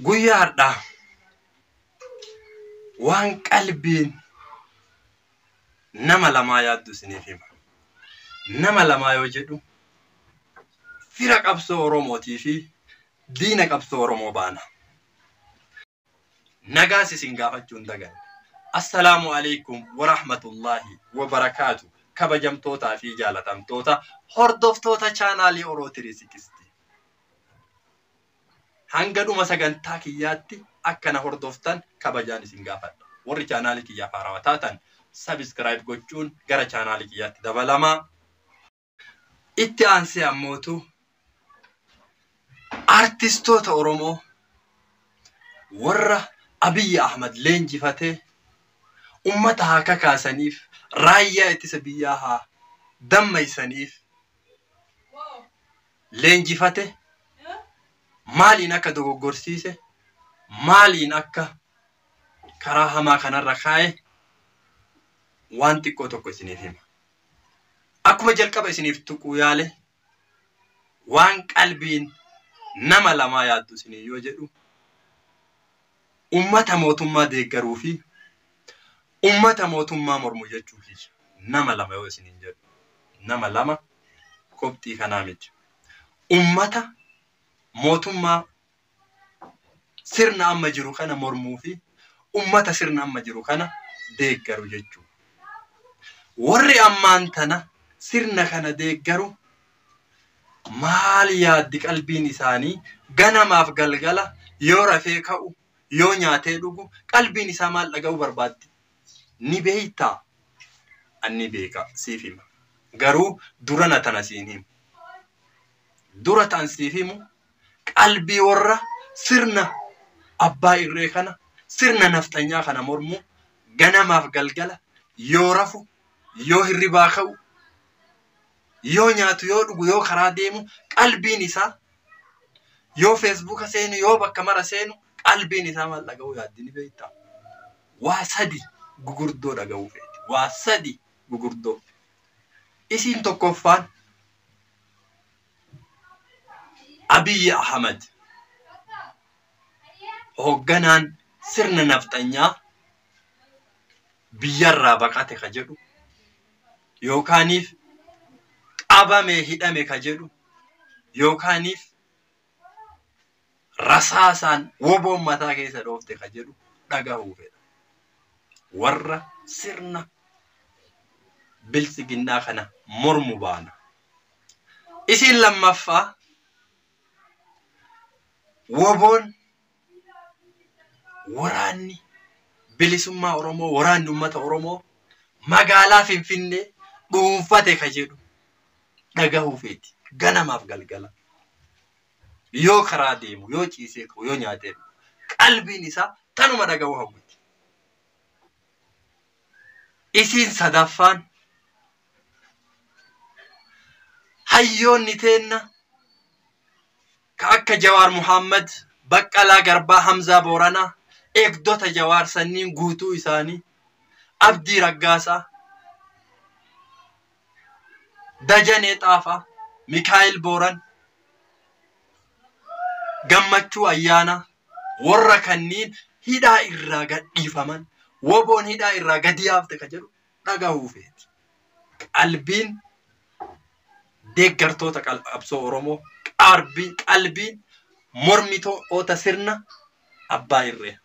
Guyyaa har'aa waan qalbiin nama lamaa yaaddu isiniif hima. Nama lamaa yoo jedhu fira qabsoo Oromootii fi diina qabsoo Oromoo baana. Nagaas isin gaafachuu hin daganne. Assalaamu alaikum warahmatullaahi wabarakaatu. Kabajamtootaa fi jaalatamtoota hordoftoota chaanaalii Oroo 360. Hanga dhuma sagantaa kiyyaatti akka na hordoftan kabajaan isin gaafadha. Warri chaanaalii kiyyaaf haarawaa taatan sabiskiraayib gochuun gara chaanaalii kiyyaatti dabalamaa. Itti aansee ammootu artistoota Oromoo warra Abiyyi Ahmad leenjifatee ummata haa kakaasaniif, raayyaa ittisa biyyaa haa dammaysaniif leenjifate maaliin akka dogoggorsiise, maaliin akka karaa hamaa kanarra kaa'e waan xiqqoo tokko isiniif hima. Akkuma jalqaba isiniif tuquu yaale, waan qalbiin nama lamaa yaaddu isinii yoo jedhu ummata mootummaa deeggaruu fi ummata mootummaa mormu jechuu kiyya. Nama lama yoo isiniin jedhu nama lama qobxii kanaa miti. Ummata mootummaa sirna amma jiru kana mormuu fi ummata sirna amma jiru kana deeggaru jechuudha. Warri ammaan tana sirna kana deeggaru maal yaaddi qalbiin isaanii? Ganamaaf galgala yoo rafee ka'u, yoo nyaatee dhugu, qalbiin isaa maal dhaga'uu barbaaddi? Ni beektaa? Ani beeka, siif hima. Garuu durana tana siin himu. Dura ta'an siif himu, qalbii warra sirna abbaa irree kana, sirna nafxanyaa kana mormu, ganamaaf galgala yoo rafu, yoo hirribaa ka'u, yoo nyaatu, yoo dhugu, yoo karaa deemu, qalbiin isaa yoo feesbuuka seenu, yoo bakka mara seenu, qalbiin isaa maal dhaga'uu yaaddi ni beektaa? Waa sadi gugurdoo dhaga'uu feeti. Waa sadi gugurdoo. Isiin tokkoffaan Abiyyi Ahmad hoogganaan sirna nafxanyaa biyyarraa baqate ka jedhu, yookaaniif qabame hidhame ka jedhu, yookaaniif rasaasaan woboon mataa keessa dhoofte ka jedhu dhagahuu fedha. Warra sirna biltsiginnaa kana mormu baana. Isiin lammaffaa woboon, waraanni bilisummaa Oromoo, waraanni uummata Oromoo magaalaa Finfinnee dhuunfate ka jedhu dhagahuu feeti. Ganamaaf galgala. Yoo karaa deemu, yoo ciisee ka'u, yoo nyaatee dhugu, qalbiin isaa tanuma dhagahuu hawwiti. Isiin sadaffaan hayyoonni teenna ka akka Jawaar Muhammad, Baqqalaa Garbaa, Hamzaa Booranaa, eegdota Jawaar sanniin guutuu isaanii, Abdii Raggaasaa, Dajanee Xaafaa, Mikaa'el Booran, Gammachuu Ayyaanaa, warra kanniin hidhaa irraa gadhiifaman, woboon hidhaa irraa gadi yaafte ka jedhu dhagahuu feeti. Qalbiin deeggartoota qabsoo Oromoo, qalbiin mormitoota sirna abbaa irree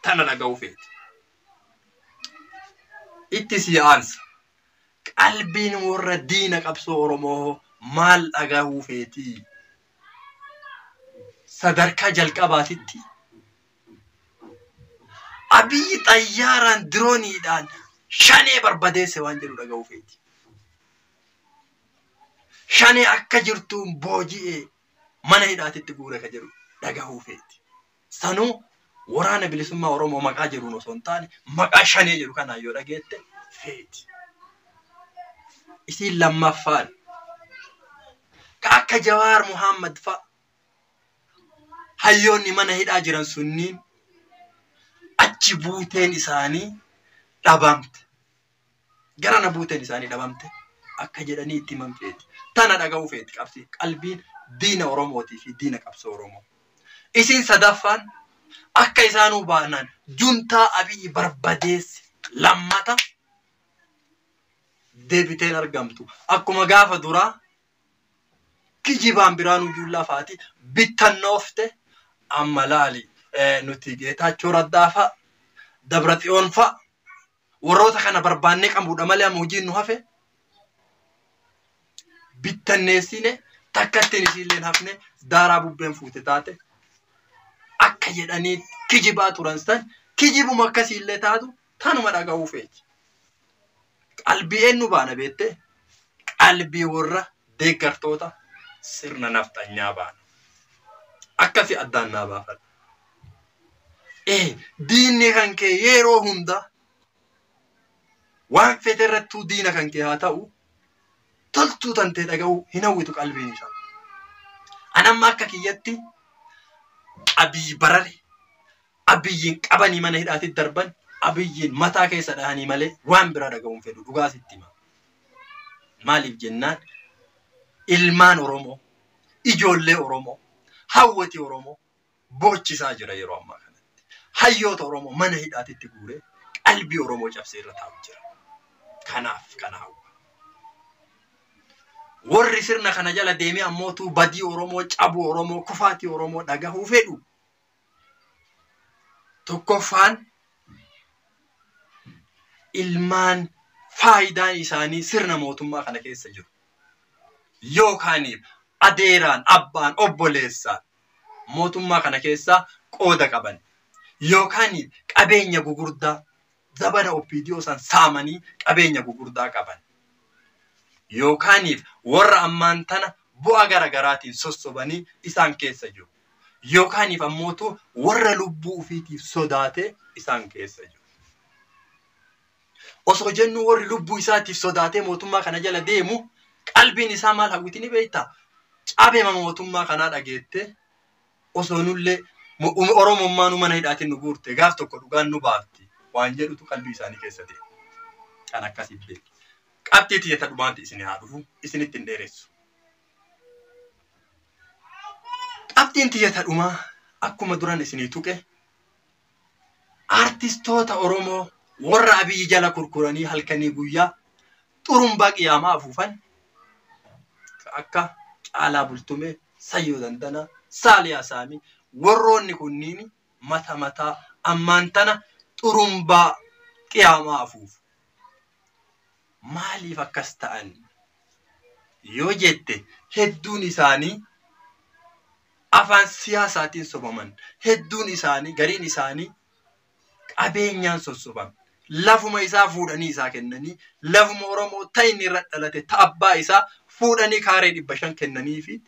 tana dhagahuu feeti. Itti si aansa. Qalbiin warra diina qabsoo Oromoo maal dhagahuu feeti? Sadarkaa jalqabaatitti Abiyyi xayyaaraan dirooniidhaan shanee barbadeesse waan jedhu dhagahuu feeti. Shanee akka jirtuun booji'ee mana hidhaatitti guure ka jedhu dhagahuu feeti. Sanuu waraana bilisummaa Oromoo maqaa jedhuun osoo hin taane maqaa shanee jedhu kanaan yoo dhageette feeti. Isiin lammaffaan ka akka Jawaar Muhammad fa'a hayyoonni mana hidhaa jiran sunniin achi buuteen isaanii dhabamte. Garana buuteen isaanii dhabamte akka jedhanii itti himan feeti. Tana dhaga'uu feeti qabsi qalbiin diina Oromootii fi diina qabsoo Oromoo. Isiin sadaffaan Akka isaanuu baanaan juntaa Abiyyi barbadeesse lammata deebiteen argamtu. Akkuma gaafa duraa kijibaan Biraanuu Juullaa fa'aati bittannoofte amma laali nuti Geetaachoo Raddaa fa'a Dabraxiyoon fa'a warroota kana barbaannee qabuudha malee amma hojiin nu hafe bittanneessine takkattiin isiilleen hafne daaraa bubbeen fuute taate akka jedhanii kijibaa turan san kijibuma akkasiillee taatu tanuma dhaga'uu feeti. Qalbii eenyu baana beettee? Qalbii warra deeggartoota sirna nafxanyaa baana. Akkasi addaan naa baafadha. Diinni kan kee yeroo hunda waan fete irrattuu diina kan kee haa ta'u toltuu tantee dhaga'uu hin hawwitu qalbiin isaa. Anamma akka kiyyatti Abiyyi barare, Abiyyiin qabanii mana hidhaatti darban, Abiyyiin mataa keessa dhahanii malee waan biraa dhaga'uun fedhu dhugaa sitti hima. Maaliif jennaan ilmaan Oromoo, ijoollee Oromoo, hawwati Oromoo boochisaa jira yeroo ammaa kanatti. Hayyoota Oromoo mana hidhaatitti guuree qalbii Oromoo cabsee irra taa'u jira. Kanaaf kana hawwa. Warri sirna kana jala deemee ammootuu badii Oromoo, cabuu Oromoo, kufaatii Oromoo dhagahuu fedhu. Tokkoffaan ilmaan faayidaan isaanii sirna mootummaa kana keessa jiru. Yookaaniif adeeraan, abbaan, obboleessaan mootummaa kana keessaa qooda qaban. Yookaaniif qabeenya gugurdaa zabana OPDO san saamanii qabeenya gugurdaa qaban. Yookaaniif warra ammaan tana bu'aa garaagaraatiin sossobanii isaan keessa jiru. Yookaaniif ammootu warra lubbuu ofiitiif sodaatee isaan keessa jiru. Osoo jennu warri lubbuu isaatiif sodaatee mootummaa kana jala deemu qalbiin isaa maal hawwiti ni beektaa? Cabema mootummaa kanaa dhageette osoo nullee Oromummaa nu mana hidhaatiin nu guurte gaaf tokko dhugaan nu baafti waan jedhutu qalbii isaanii keessa deema. Kan akkasii beeku. Qabxii tiyyata dhumaanti isin haa dhufu isinitti hin dheeressu. Qabxiin tiyyata dhumaa akkuma duran isinii tuqe artistoota Oromoo warra Abiyyi jala kurkuranii halkanii guyyaa xurumbaa qiyaamaa afuufan akka Caalaa Bultumee, Sayyoo Dandanaa, Saaliyaa Saamii warroonni kunniin mata mataa ammaan tana xurumbaa qiyaamaa afuufu. Maaliif akkas ta'an yoo jette hedduun isaanii afaan siyaasaatiin sobaman, hedduun isaanii gariin isaanii qabeenyaan sossoban. Lafuma isaa fuudhanii isaa kennanii, lafuma Oromoo ta inni irra dhalate ta abbaa isaa fuudhanii kaaree 500 kennanii fi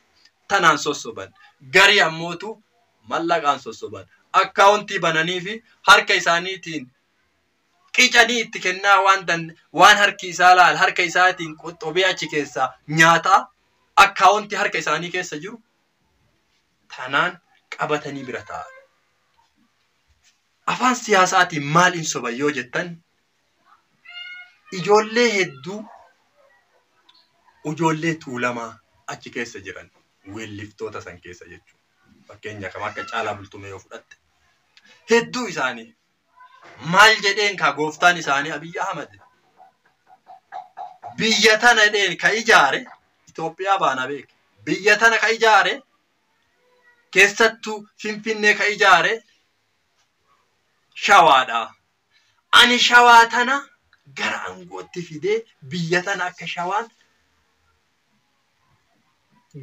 tanaan sossoban. Garii ammootu mallaqaan sossoban. Akkaawuntii bananii fi harka isaaniitiin qicanii itti kennaa waan harki isaa laal harka isaatiin qoxxobee achi keessaa nyaataa akkaawuntii harka isaanii keessa jiru tanaan qabatanii bira taa'an. Afaan siyaasaatiin maal hin soban yoo jettan ijoollee hedduu ijoollee tuulamaa achi keessa jiran weelliftoota san keessa jechuudha. Fakkeenya kam akka Caalaa Bultumee yoo fudhatte hedduu isaanii maal jedheen ka gooftaan isaanii Abiyyi Ahmad biyya tana jedheen ka ijaare Itoophiyaa baana beek biyya tana ka ijaare keessattuu Finfinnee ka ijaare shawaadha. Ani shawaa tana gara aangootti fidee biyya tana akka shawaan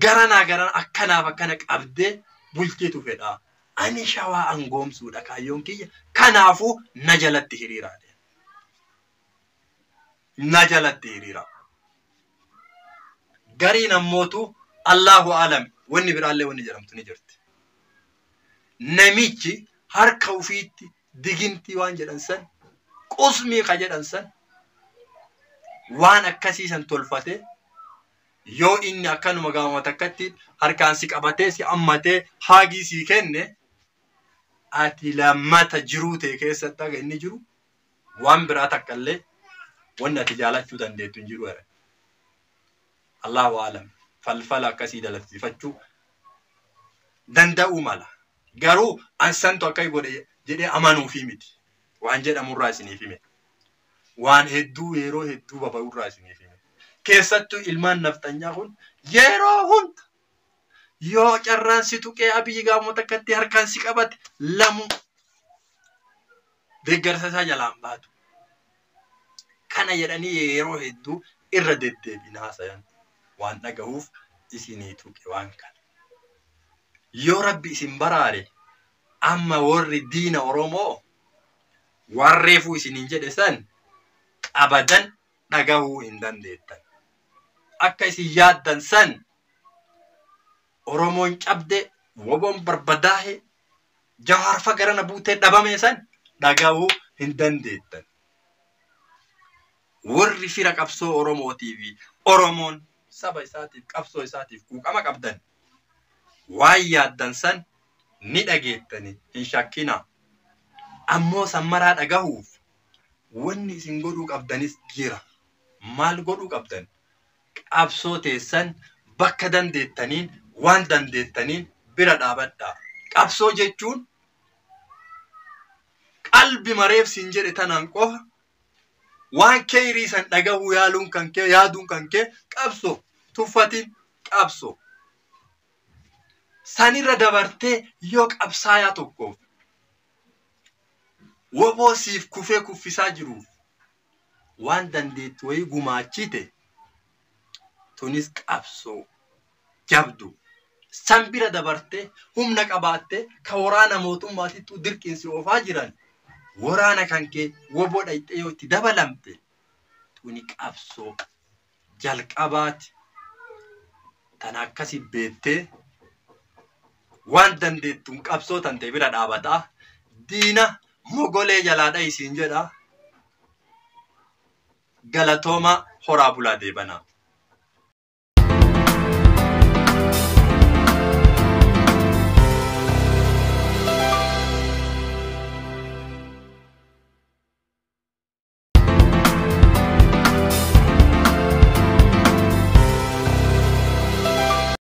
garanaa garana akkanaaf akkana qabdee bulchitu fedha. Ani shawaa aangoomsuudha kaayyoon kiyya. Kanaafuu na jalatti hiriiraa. Na jalatti hiriiraa. Gariin ammootu Allahu alam wanni biraallee wanni jedhamtu ni jirti. Namichi harka ofiitti digintii waan jedhan san qusmii ka jedhan san waan akkasiisan tolfate yoo inni akkanuma gaama takkatti harkaan si qabatee si ammatee haagii sii kenne ati lammata jiruu ta'e keessatti haga inni jiru waan biraa takka illee wanni ati jaalachuu dandeettu hin jiru. Allahu alam falfala akkasii dalagsifachuu danda'uu mala. Garuu ansantu akka godhe jedhee amanuufii miti. Waan jedhamurraa isiniif hime. Waan hedduu yeroo hedduu baba'urraa isiniif hime. Keessattuu ilmaan nafxanyaa kun yeroo hunda yoo carraan si tuqee Abiyyi gaafuma takkatti harkaan si qabate lamu deeggarsa isaa jalaan baatu. Kana jedhanii yeroo hedduu irra deddeebiin haasayan waan dhagahuuf isinii tuqe waan kana. Yoo Rabbi isin baraare amma warri diina Oromoo warreefuu isiniin jedhe san abadan dhagahuu hin dandeettan. Akka isin yaaddan san Oromoon cabde, woboon barbadaahe, Jawaarfa garana buutee dhabame san dhagahuu hin dandeettan. Warri fira qabsoo Oromootii fi Oromoon saba isaatiif qabsoo isaatiif quuqama qabdan waan yaaddan san ni dhageettani hin shakkinaa. Ammoo san maraa dhagahuuf wanni isin godhuu qabdanis jira. Maal godhuu qabdan? Qabsoo teessan bakka dandeettaniin waan dandeettaniin bira dhaabadhaa. Qabsoo jechuun qalbi mareef siin jedhe tanaan qofa waan keeyrii san dhagahuu yaaluun kan kee yaaduun kan kee qabsoo tuffatiin qabsoo. Sanirra dabartee yoo qabsaayaa tokkoof woboo siif kufee kuffisaa jiruuf waan dandeettu wayii gumaachite tunis qabsoo jabdu. San bira dabartee humna qabaattee ka waraana mootummaatittuu dirqiinsi oofaa jiran waraana kan kee woboo dhayxee yoo itti dabalamte tuni qabsoo jalqabaati. Tana akkasi beettee waan dandeettuun qabsoo tante bira dhaabataa diina mogolee jalaa dhayisiin jedha. Galatooma horaa bulaa deebanaa.